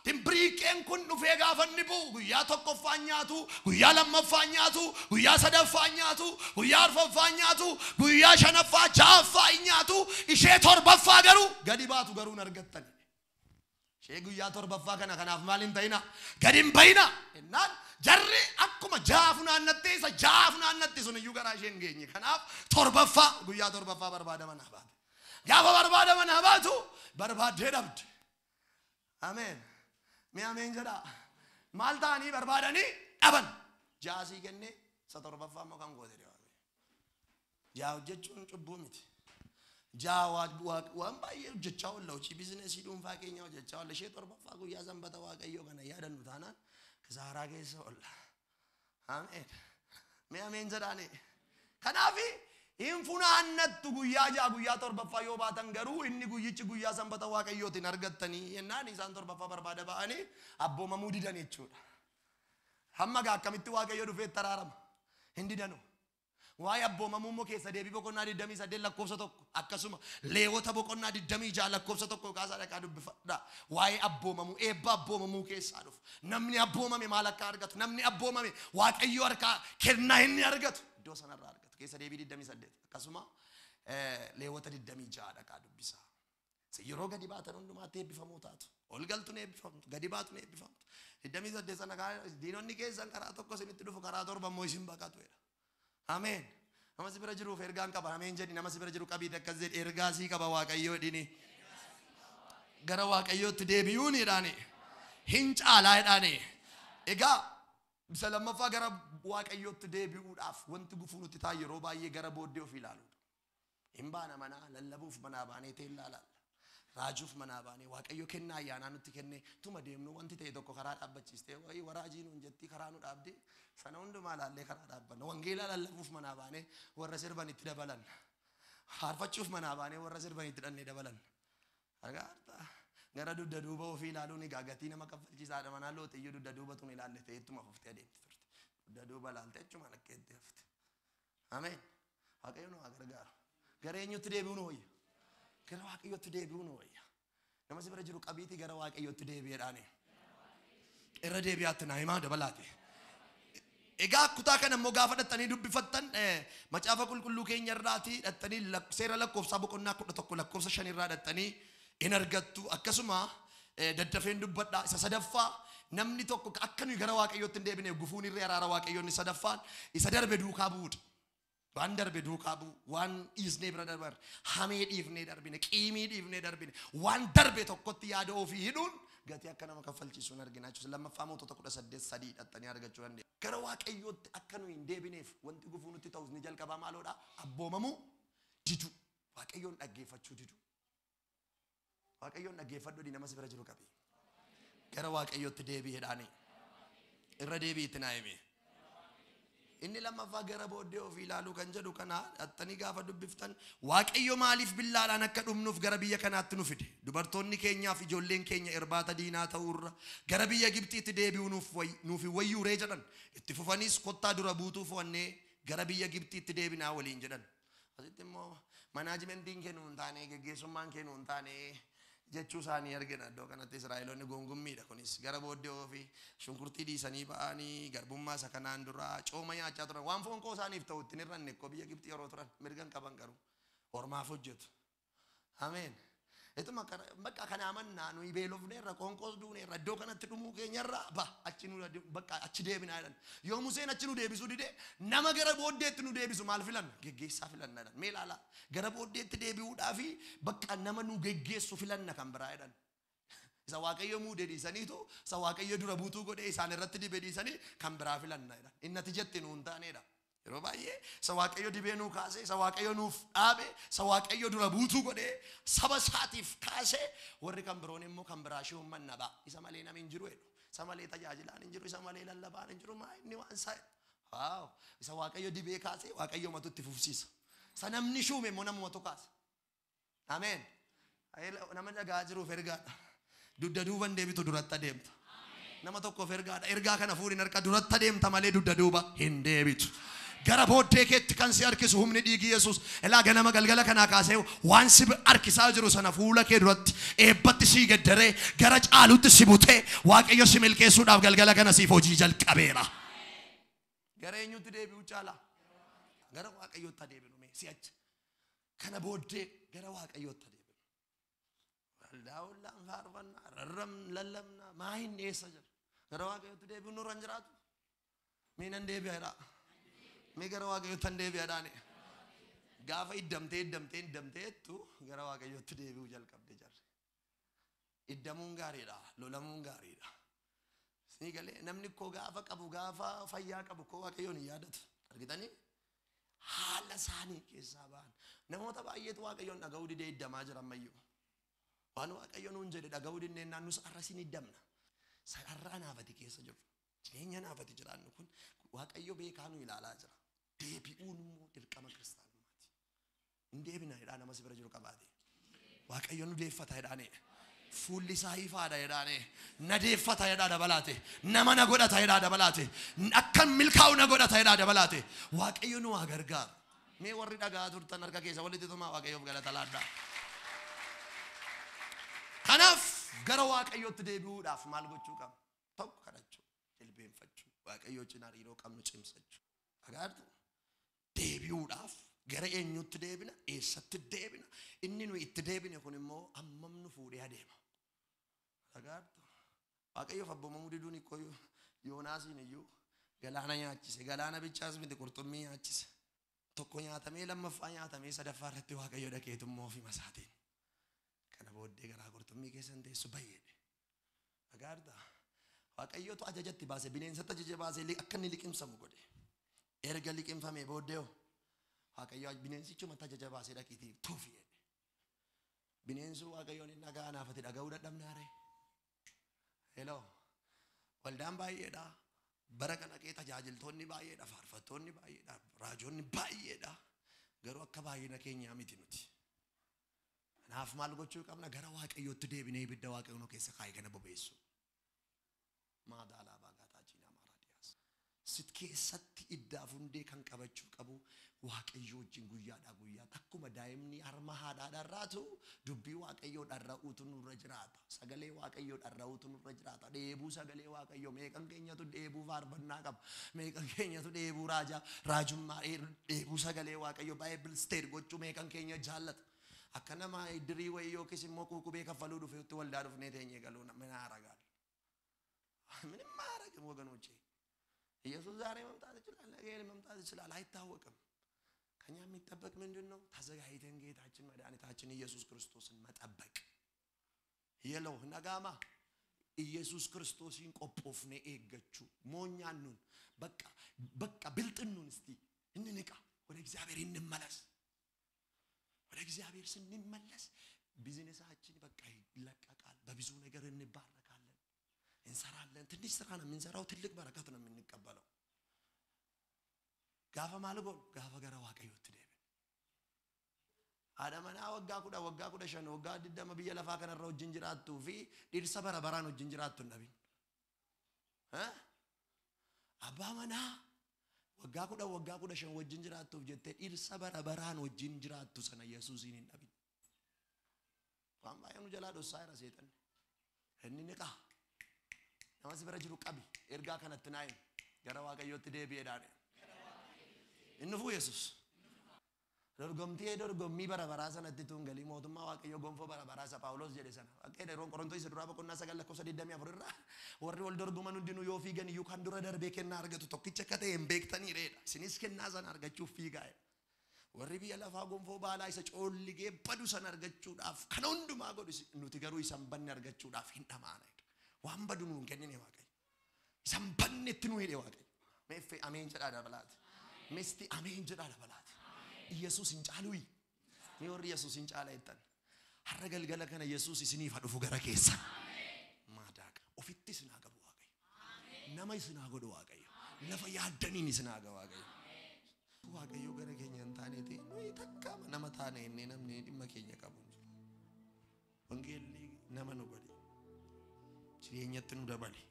Dimbiriiqeen kun dhufee gaafa inni bu'u guyyaa tokkoffaa nyaatu, guyyaa lammaffaa nyaatu, guyyaa sadaffaa nyaatu, guyyaa arfaffaa nyaatu, guyyaa shanaffaa ja'affaa hin nyaatu, ishee torbaffaa garuu gadi baatu garuu hin argattan. Ishee guyyaa torbaffaa kana kanaaf maal hin ta'ina? Gadi hin bayina. Innaan jarri akkuma ja'a funaannattee isa ja'a funaannatte sun iyyuu garaa ishee hin geenye. Kanaaf torbaffaa guyyaa torbaffaa barbaada manaa baate. Gaafa barbaada manaa baatu barbaaddee dhabde. Ameen. Mee ameen jedhaa. Maal ta'anii barbaadanii dhaban. Ja'a sii kennee isa torbaffaa immoo kan goote deemaa. Ja'a hojjechuun cubbuu miti. Ja'a waan baay'ee hojjechaa oolla hojii biizinesii dhuunfaa keenya hojjechaa oolla ishee torbaffaa guyyaa sanbata Waaqayyoo kana yaadannu taanaan kisaaraa keessa oolla. Ameen. Mee ameen jedhaani. Kanaaf hin funaannattu guyyaa ja'a guyyaa torbaffaa yoo baatan garuu inni guyyichi guyyaa sanbata Waaqayyootiin argattanii yennaan isaan torbaffaa barbaada ba'anii abboomamuu didan jechuudha. Hamma gaa akkamitti Waaqayyo dhufee itti araarama? Hin didanu. Waa'ee abboomamuu immoo keessa deebii boqonnaa 28 lakkoofsa 1 akkasuma Leewwota boqonnaa 26 lakkoofsa 1 kaasaa dhaqaa dubbifadha. Waa'ee abboomamuu eebba abboomamuu keessaa dhufu. Namni abboomame maal akka argatu? Namni abboomame Waaqayyo harkaa kennaa inni argatu iddoo sanarraa argatu. Keessa deebii 28 akkasuma Leewwota 26 dhaqaa dubbisaa. Yeroo gadi baatan hundumaatti eebbifamuu taatu. Ol galtu ni eebbifamtu, gadi baatu ni eebbifamtu. 28 sana diinonni keessan karaa tokko isinitti dhufu karaa torba immoo isin baqatu jedha. Ameen. Nama si bira jiruuf ergaan qaba. Ameen jedhi nama si bira jiru qabiite akkas jedhi ergaa sii qaba Waaqayyoo jedhini. Gara Waaqayyootti deebi'uun jedhaani. Hin caalaa jedhaani. Egaa isa lammaffaa gara Waaqayyootti deebi'uudhaaf wanti gufuu nutti ta'a yeroo baay'ee gara booddee ofii ilaaluudha. Hin baana manaa lallabuuf manaa baanee teellaa laalla. Raajuuf manaa baanee Waaqayyo kennaa ayyaanaa nutti kennee tuma deemnu wanti ta'e tokko karaa dhaabbachiistee wayii waraajii nuun jettii karaa nu dhaabdee sana hundumaa laallee karaa dhaabbanna. Wangeelaa lallabuuf manaa baanee warra sirban itti dabalan. Faarfachuuf manaa baanee warra sirban itti dhannee dabalan. Argaa gara dugda duuba ofii ilaaluun egaa gatii nama kaffalchiisaadha manaa loote iyyuu dugda duuba tun ilaalle ta'e ittuma fuftee adeemti turte. Dugda duuba ilaalte achumaan akka itti hafte. Ameen. Waaqayyo nu haa gargaaru. Gara eenyutti deebi'uu nu wayya? Gara Waaqayyootti deebi'uu nu wayya. Nama si bira jiru qabiitii gara Waaqayyootti deebi'eedhaani. Irra deebi'aatti naa himaa dabalaate. Egaa kutaa kana immoo gaafa dhattanii dubbifattan macaafa qulqulluu keenya irraatii dhattanii seera lakkoofsaa boqonnaa 11 lakkoofsa 5 irraa dhattanii in argattu. Akkasuma daddafeen dubbadhaa. Isa sadaffaa namni tokko akka nuyi gara Waaqayyootti hin deebine gufuun irree araara Waaqayyoon inni sadaffaan isa darbe duukaa bu'uudha. Waan darbe duukaa bu'u, waan dhiisnee bira darbar, hamee dhiifnee darbine, qiimii dhiifnee darbine, waan darbe tokkotti yaada ofii hidhuun gatii akka nama kaffalchiisu hin argina jechuudha. Lammaffaa Mootota 18:3 dhattanii argachuu dandeenya. Gara Waaqayyootti akka nuyi hin deebineef wanti gufuu nutti ta'us ni jalqabaa maaloodha? Abboomamuu diduu. Waaqayyoon dhaggeeffachuu diduu. Waaqayyoon dhaggeeffadhu nama si bira jiru qabi. Gara Waaqayyootti deebi'eedhaani. Irra deebi'itti naa himi. Inni lammaffaa gara booddee ofii ilaaluu kan jedhu kana dhattanii gaafa dubbiftan Waaqayyo maaliif billaadhaan akka dhumnuuf gara biyya kanaatti nu fide? Dubartoonni keenyaaf ijoolleen keenya irbaata diinaa ta'uurra gara biyya Gibxiitti deebi'uu nuuf hin wayyuuree jedhan. Itti fufanis kottaa dura buutuu fo'annee gara biyya Gibxiitti deebinaa waliin jedhan. Asitti immoo manaajimentiin kee nuun taane, geggeessummaan kee nuun taane jechuu isaanii argina. Iddoo kanatti Israa'eloonni gongummiidha. Kunis gara booddee ofii shunkurtii dhiisanii ba'anii garbummaa isa kanaan dura cooma nyaachaa turan. Waan foon koo isaaniif ta'u ittiin hir'anne koo biyya Gibxii yeroo turan mirga hin qaban garuu ormaaf hojjetu. Ameen. Ituma bakka kana amannaa nuyi beelofneerra, qoonqoos duuneerra, iddoo kanatti dhumuu keenyarra ba achi nu bakka achi deebinaa jedhan. Yoo Museen achi nu deebisuu dide nama gara booddeetti nu deebisu maal filanna? Geggeessaa filanna jedhan. Mee ilaalaa, gara booddeetti deebi'uudhaafi bakka nama nu geggeessu filanna kan biraa jedhan. Isa Waaqayyo muude dhiisaniitu isa Waaqayyo dura buutuu godhee isaan irratti dibe dhiisanii kan biraa filanna jedhan. Inni ati jette nuu hin taaneedha. Yeroo baay'ee isa Waaqayyo dibee nuu kaase, isa Waaqayyo nuuf dhaabe, isa Waaqayyo dura buutuu godhee saba isaatiif kaase warri kan biroon immoo kan biraa ishee uummanna ba'a. Isa malee namni hin jiru jedhu. Isa malee tajaajilaan hin jiru, isa malee lallabaan hin jiru, maa inni waan isaa jedhu. Waaw! Isa Waaqayyo dibee kaase Waaqayyo matu itti fufsiisa. Isa namni shuume immoo namumatu kaasa. Ameen. Nama dhagaa jiruuf ergaadha. Dugda duuban deebitu duratti adeemta. Nama tokkoof ergaadha. Ergaa kana fuudhin harka duratti adeemta malee dugda duuba hin deebitu. Gara booddee keetti kan si harkisu humni dhiigi Yesuus. Ilaa ganama galgala kanaa kaasee waan si harkisaa jiru sana fuula kee duratti eebbatti si gaddaree gara caalutti si butee Waaqayyo si milkeessuudhaaf galgala kana siif hojii jalqabeera. Gara eenyutti deebi'uu caalaa? Gara Waaqayyootti adeemnu mee si'achi. Kana booddee gara Waaqayyootti adeemnu. Waldaa ollaan faarfannaa, rarram lallabnaa, maa hin dhiyeessa jira. Gara Waaqayyootti deebi'uun nurra hin jiraatu. Mee nan deebi'a jedhaa. Mee gara Waaqayyootti nan deebi'a jedhaani. Gaafa iddamtee iddamtee iddamteettu gara Waaqayyootti deebi'uu jalqabde jarri. Iddamuun gaariidha, lolamuun gaariidha. Isinii galee namni koo gaafa qabu gaafa fayyaa qabu koo Waaqayyoon hin yaadatu. Argitanii? Haala isaanii keessaa ba'an. Namoota baay'eetu Waaqayyoon dhaga'uu didee iddamaa jira ammayyuu. Waan Waaqayyo nuun jedhe dhaga'uu dinneen naannus har'a sin iddamna. Sararraa naafati keessa jiru. Jireenya naafati jiraannu kun Waaqayyo beekaa nu ilaalaa jira. Deebi'uun immoo dirqama kiristaanummaati. Hin deebina jedhaa nama si bira jiru qabaate. Waaqayyo nu deeffata jedhaani. Fuulli isaa ifaadha jedhaani. Na deeffata jedhaa dabalaate. Nama na godhata jedhaa dabalaate. Akkan milkaa'u na godhata jedhaa dabalaate. Waaqayyo nu haa gargaaru. Mee warri dhagaa turtan harka keessa walitti tumaa Waaqayyoof galata laadhaa. Kanaaf gara Waaqayyootti deebi'uudhaaf maal gochuu qabna? Tokko kadhachuu, jilbeenfachuu, Waaqayyoo cinaa hariiroo qabnu cimsachuu. Agaartu deebi'uudhaaf gara eenyutti deebina? Eessatti deebina? Inni nuyi itti deebine kun immoo hammam nu fuudhee adeema? Agaartu Waaqayyoof abboomamuu diduun ikkoo Yoonaasiin iyyuu galaana nyaachise. Galaana bichaas miti qurxummii nyaachise. Tokko nyaatamee lammaffaa nyaatamee sadaffaa irratti Waaqayyo dhaqeetummoo ofuma isaatiin. Kana booddee garaa qurxummii keessan teessu baay'eedha. Agaarta Waaqayyotu ajajatti baase, bineensatti ajaja baase akka inni liqimsamu godhe. Erga liqimfamee booddee hoo Waaqayyo bineensichumatti ajaja baasee dhaqiitii tufi jedhe. Bineensi Waaqayyoon hin dhagaa naafati dhaga'uu dadhabnaare. Hello. Waldaan baay'eedha. Bara kana kee tajaajiltoonni baay'eedha, faarfattoonni baay'eedha, raajonni baay'eedha. Garuu akka baay'ina keenyaa miti nuti. Kanaaf maal gochuu qabna? Gara Waaqayyootti deebinee ibidda Waaqayyoo nu keessa kaa'e kana bobeessu. Maadaalaa baagaataa jiinaa maaraadiyaas. Sit keessatti iddaaf hundee kan qabachuu qabu Waaqayyoo wajjin guyyaadhaa guyyaatti akkuma Daa'imni harma haadhaa dharraatu dubbii Waaqayyoo dharra'uutu nurra jiraata. Sagalee Waaqayyoo dharra'uutu nurra jiraata. Dheebuu sagalee Waaqayyoo meeqan keenyatu dheebuu faarfannaa qaba. Meeqan keenyatu dheebuu raajaa raajummaa dheebuu sagalee Waaqayyoo Bible study gochuu meeqan keenya jaallata. Akka nama dirii wayii yookiis immoo quuqubee kaffaluu dhufeetti waldaa dhufnee teenyee galuu ምን ያደርጋል? ምንም አያደርግም ወገኖቼ። ኢየሱስ ዛሬ መምጣት ይችላል፣ ነገ መምጣት ይችላል፣ አይታወቅም። ከኛ የሚጠበቅ ምንድን ነው? ተዘጋጅተን ጌታችን መድኃኒታችን ኢየሱስ ክርስቶስን መጠበቅ። የለው ነጋማ ኢየሱስ ክርስቶስን qophoofnee eeggachuu ሞኛኑን በቃ በቃ ብልጥኑን እስቲ እንንቃ፣ ወደ እግዚአብሔር እንመለስ። ወደ እግዚአብሔር ስንመለስ ቢዝነሳችን በቃ ይለቀቃል። በብዙ ነገር እንባረካለን፣ እንሰራለን። ትንሽ ስራ ነው የምንሰራው፣ ትልቅ በረከት ነው የምንቀበለው። Gaafa maal goonu? Gaafa gara Waaqayyootti deebine. Haadha manaa waggaa 10, waggaa 15, waggaa 20 biyya lafaa kanarra wajjin jiraattuu fi dhirsa bara baraan wajjin jiraattu hin dhabin. Abbaa manaa waggaa 10, waggaa 15 wajjin jiraattuuf jettee dhirsa bara baraan wajjin jiraattu sana Yesuusiin hin dhabin. Waan baay'ee nu jalaa dhossaa jira seexanni. Inni ni qa'a. Nama si bira jiru qabi. Ergaa kanatti naa himi. Gara Waaqayyootti deebi'eedhaan. Inni fuu Yesuus. Dorgomtee dorgommii bara baraa sanatti tun galii mootummaa Waaqayyoo gonfoo bara baraa isa Phaawulos jedhe sana. Akka yeroo Qorontoos isa duraa boqonnaa 9 lakkoofsa 24 irraa warri wal dorgoman hundinuu yoo fiigan iyyuu kan dura darbee kennaa argatu tokkicha akka ta'e hin beektanii reedha. Isinis kennaa sana argachuuf fiigaa jedha. Warri biyya lafaa gonfoo baalaa isa coolligee badu sana argachuudhaaf kana hundumaa godhu nuti garuu isa hin banne argachuudhaaf hin dhamaana jedha. Waan badu nuun kennine Waaqayyo. Isa hin bannetti nu hidhe Waaqayyo. Meeffee ameen jedhaa dabalaati. Misti ameen jedhaa dabalaati. Yesuus hin caaluyi. Ni warri Yesuus hin caala jettan. Har'a galgala kana Yesuus isiniif haa dhufu gara keessa. Maadaaqa. Ofitti isin haa qabu Waaqayyo. Nama isin haa godhu Waaqayyo. Lafa yaaddaniin isin haa gahu Waaqayyo. Waaqayyo gara keenya hin taane ta'e nuyi takka nama taane jennee namni dhimma keenya qabu hin jiru. Wangeelli nama nu godhe. Jireenyatti nu dabale.